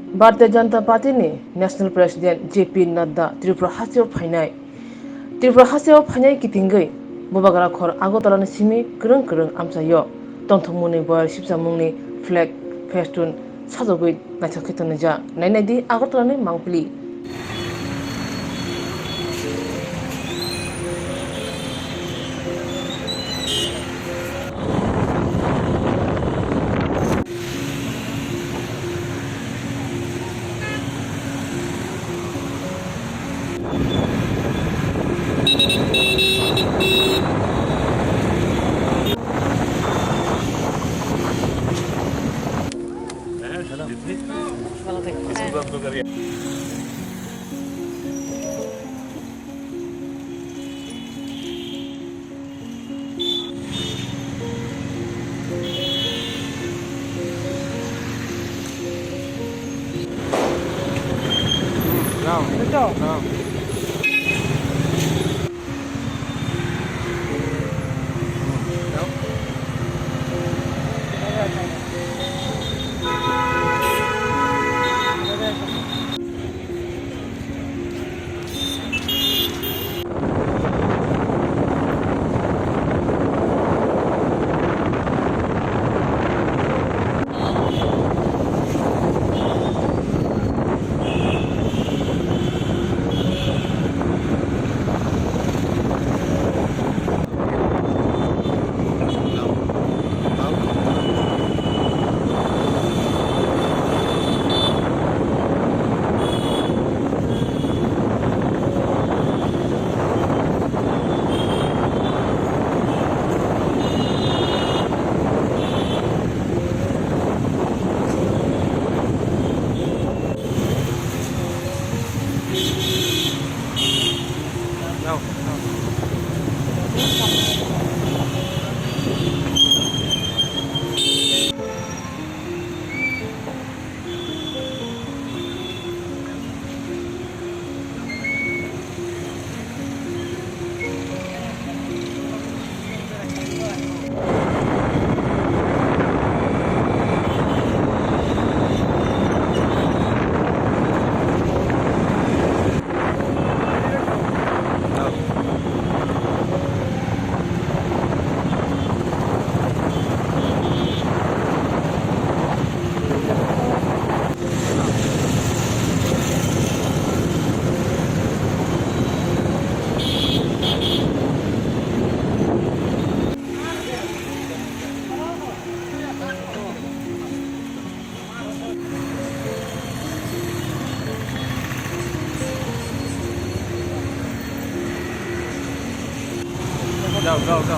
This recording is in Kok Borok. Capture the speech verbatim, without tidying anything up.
Bharatiya Janata Party ni National President J P Nadda Tripura hasteo phainai. Tripura hasteo phainai kitingwi Bubagra khor Agartala ni simi kwrwng kwrwng amchaio tongthokmungni boyar sipchamungni flag, festoon sajagwi naithok khe tonijak. Nainai di Agartala ni mangpili. Go, go, go.